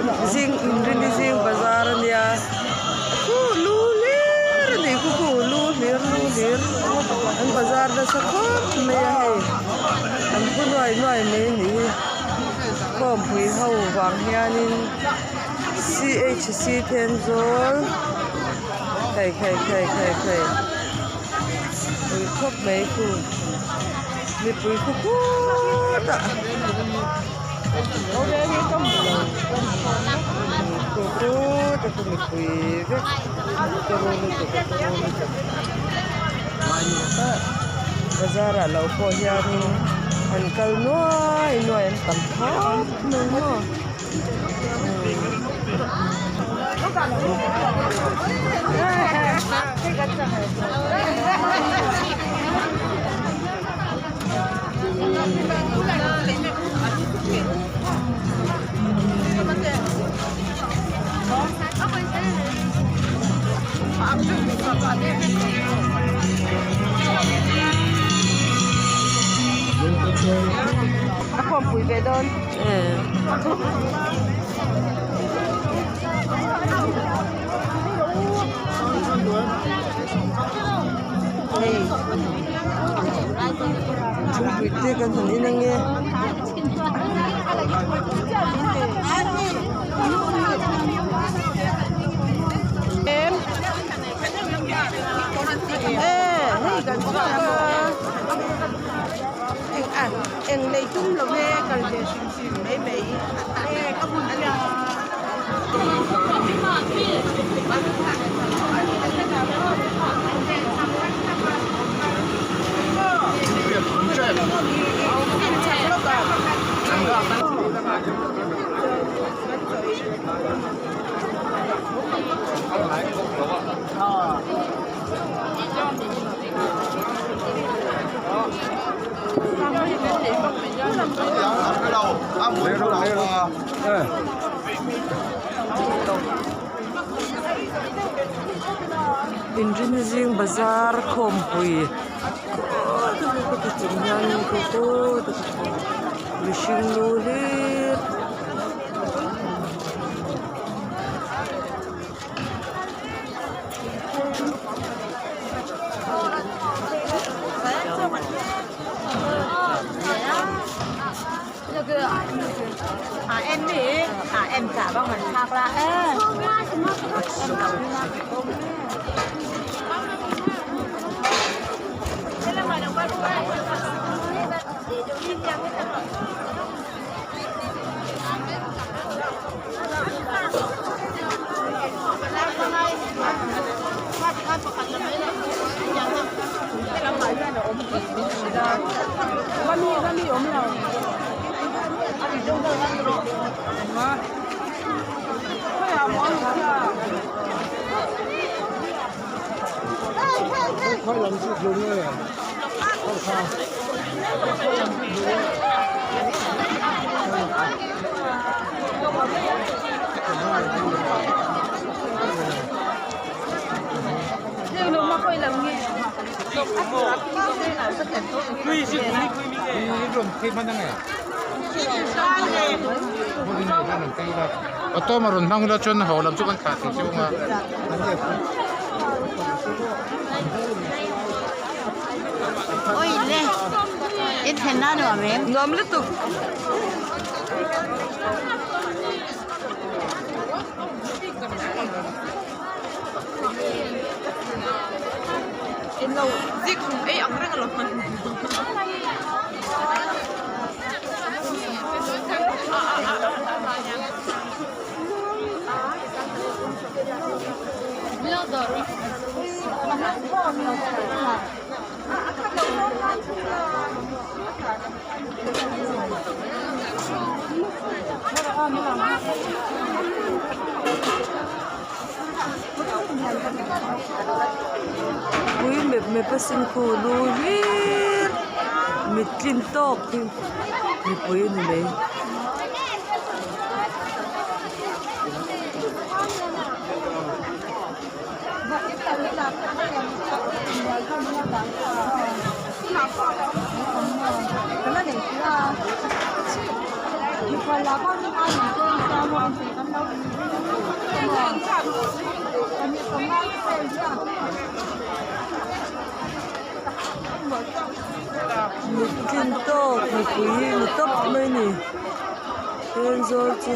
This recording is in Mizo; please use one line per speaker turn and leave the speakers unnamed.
tam zing inrini zing bazar a nia khu lu hlir a ni khu khu lu hlir lu hlir an bazar nasa khawp mai a hei an phu nuai nuai mai a nih hi khawmpui ho vang hianin C H C Thenzawl hei hei hei hei hei pui khawp mai khu mipui khu khutah. Bazar ah lo pawh hianin an kal nuai nuai an tam khawp mai maw.
A khawmpui ve dawn.
Hei thingpui te kan han en ange.
Eng lei tum lo e kal ve hrim hrim mai mai e ka hmun a nia.
Inrin zing bazar khawmpui mihring lu hlir.
Auto a rawn hmang ila chuan haw lam chu kan thlah thei chiang a.
Nuam lutuk. Pui mep mep a sin khu lu hlir mit tlin tawk hi mipui a ni mai. Mut tlin tawk mipui hi ni tawp mai a ni Thenzawl chu.